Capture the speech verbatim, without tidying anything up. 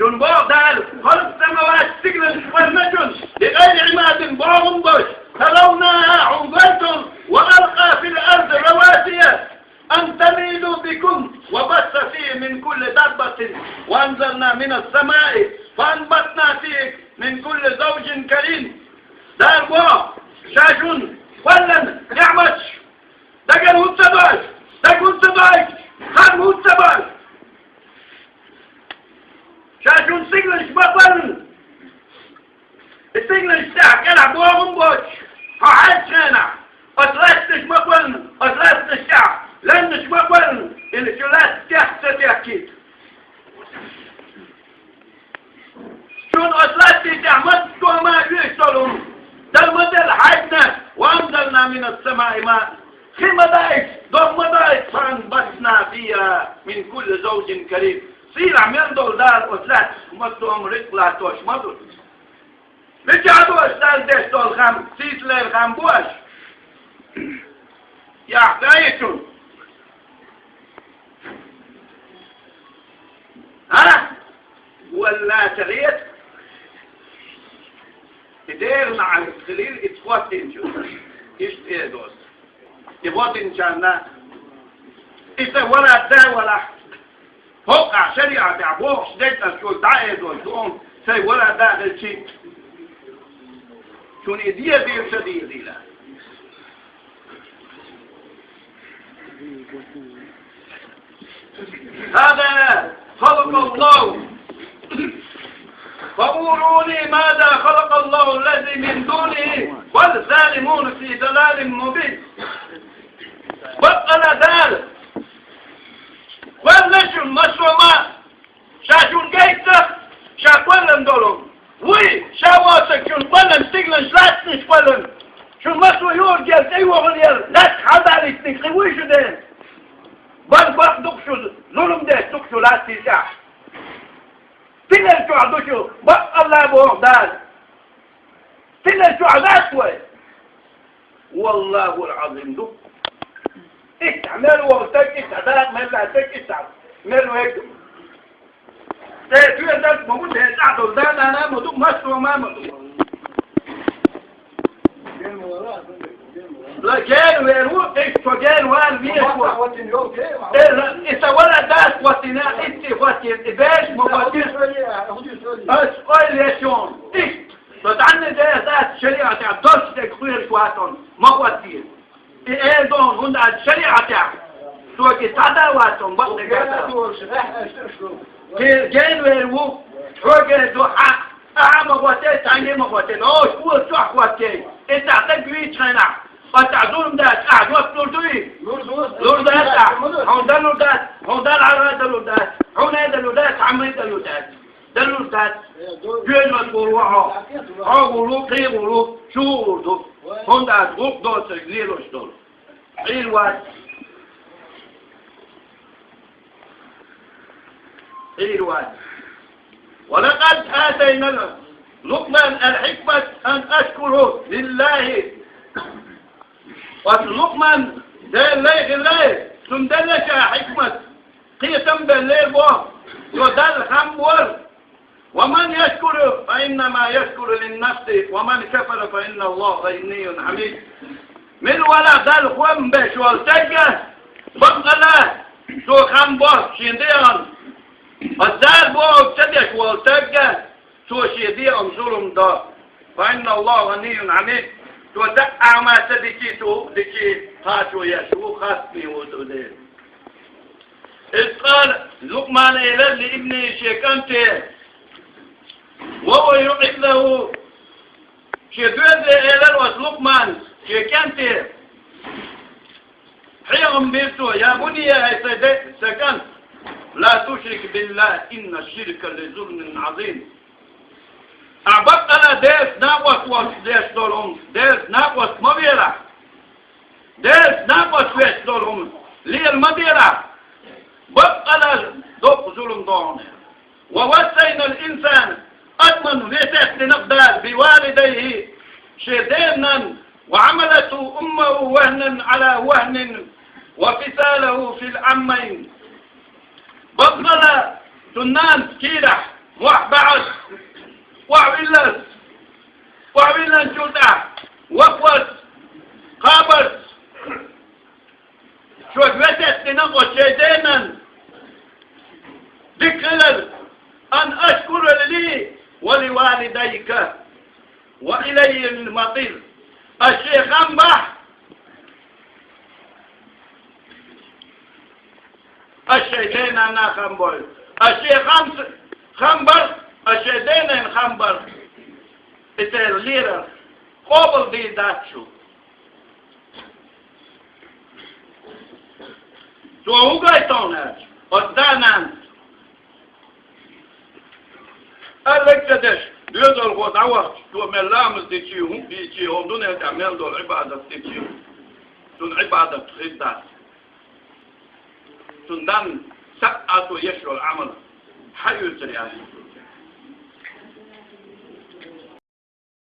Шун боху Дала, халкъ самават, стигланаш хӀорначун, бигъайри Ӏимадин бохун бош, салавнаха хьун гойтун, ва алкъа фил арди равасия, ан тамиду бикум, ва басса фихи мин кулли даббатин, ва анзална минас самаи, фа анбатна фихи мин кулли завжин карим. Дала боху, ша шун кхоллан ниӀматаш, дагар хӀуца дош, даг хӀуца дош, хан хӀуца дош. Ша шун стигланаш ма кхоллан. И стигланаш тӀехь кӀелахь бохун боцуш, хьо хьаьжча хенахь, оцу лаьтташ ма кхоллан, оцу лаьтташ тӀехь лаьмнаш ма кхоллан, или шу лаьтта тӀехь ца техкийта. Шуна оцу лаьттий тӀехь ма тома оьшуш долу хӀума, Дала ма делла хьаьжна, ва анзална минас самаи маан. Хи ма даийту, догӀа ма даийту, фа анбатна фиха мин кулли завжин карим. Сийлахь мел долу Дала оцу лаьттах ма тома рицкъ латтош ма ду. Мичахь ду аша Далла деш долу хам, сийсалера хам бу аша? Яхь даийту. А? Валла, ца хета. И дера маьӀна хилира, и цхьоттинчу. Иштта эр доцу. И воттинчарна, и сан валад да валахь. ХӀокху шариӀатехь бохуш дерг ас шуьга дӀаэзош ду, сайн валад да хилчи. Шуна и дезийла, ца дезийла. هذا خلق الله. فأروني ماذا خلق الله الذي من دونه بل الظالمون في ضلال مبين. Баккъала Дала, валла шун масума, ша шуна гайта, ша кхоллам долу. Вуй, ша воцург шуна кхоллам, стигланаш, лаьттанаш кхоллам. Шун масо юург ял, тӀейогӀун ял, лаьтта хьалдалийтинарг кхин вуй шу ден? Бан бакъ ду-кх шу, зулам деш ду-кх шу лаьттий тӀехь. Тилар чохь ду шу, баккъалла боху Дала. Тилар чохь дац вай? Валлахул Ӏазим ду. Иштта мел волу стаг, иштта дакъа мел лаьа стаг, иштта мел вайга ду. Тхе тоьшалла ма бу, тхе цӀахь долу да-нана ма ду, массо а ма ду. Ла гена вер ву, иштта со гена ван везаш ву. Э, ла, и сан вала дас хӀоттийна, итти хӀоттийна, и беш ма хӀоттийна. Ас ойла еш йолу. Иштта. Со цхьанна дехьа дац шариӀатехь дош дерг кхоьруш вац хьуна, ма хӀоттийла. И эр ду хьуна, хӀунда аьлча шариӀатехь соьга и цхьа да вац хьуна, бакъдерг дац. Кхин гена вер ву, хьоьга эр ду, хьан, ахьа ма хӀоттий, цхьаьнга ма хӀоттий, оцу чохь хӀоттий. И цхьа стаг вийчу хенахь, оцу зулам дац, ахьа жоп лур дуй? Лур дац ахьа. Хьуна дан лур дац, хьуна дан хьара дан лур дац, хьуна дан лур дац, хьан дан лур дац. Далур дац. Доьнат гӀур ву хьо. Хьо гӀур ву, кхин гӀур ву, шу гӀур ду. ХӀунда аьлча гӀуллакх доцург лелош долу. Ӏийр вац. Ӏийр вац. ولقد آتينا لقمان الحكمة أن اشكر لله. Оцу Лукъман Делан лай хилла, цунна делла ша хьикмат. Кхетам беллера боху, цо Далла хам бора. ومن يشكر فإنما يشكر لنفسه ومن كفر فإن الله غني حميد. Мила вала Далла хам беш волу стаг, баккъала, цо хам бо шен дегӀан. Ас Дала бохург ца деш волу стаг, цо шен дегӀан зулам до. فإن الله غني حميد. Цо даа Ӏама ца дичи, цо дичи кхачо еш ву, хастаме ву цо Дела. إذ قال لقمان элира لابنه шен кӀанте, وهو يعظه, шен доьзале элира оцу Лукъмана шен кӀанте, хьехам бира цо: يا بني, хӀай сан де, сан кӀант, لا تشرك بالله إن الشرك لظلم عظيم. Ахь баккъала Делаца накъост воцуш деш долу хӀума, Делаца накъост ма велахь. Делаца накъост веш долу хӀума лела ма делахь. Баккъала доккха зулам ду хьуна. ووصينا الإنسان, адамна весет дина Дала, بوالديه, шен ден-нанна, وحملته أمه وهنا على وهن وفصاله في العامين. Баккъала цуьнан нанас кийрахь ОхьабаьӀас, охьавиллас, охьавиллинчул тӀехьагӀа ваквас, кхабарс, шуга весет дина оцу шайн денан дика хилар, ан ашкура ли ва ли валидайка ва илаййал масир. Ас шен хам бахь, ас шайн денана хам бой. Ас шен хам, хам бар, ас шайн денана хам бар. И церан лерар къобал дийр дац шу. Цо хӀун гойту хьуна аьлча, оцу да-нанас аьлларг ца деш, доьзалхо дӀавахча, цо мел ламаз дичи, хӀун дийчи, хӀун дуьнен тӀехь мел долу Ӏибадат дичи, цунна Ӏибадат хир дац. Цунна дан саъа цо еш йолу Ӏамал хьан оьцур яц?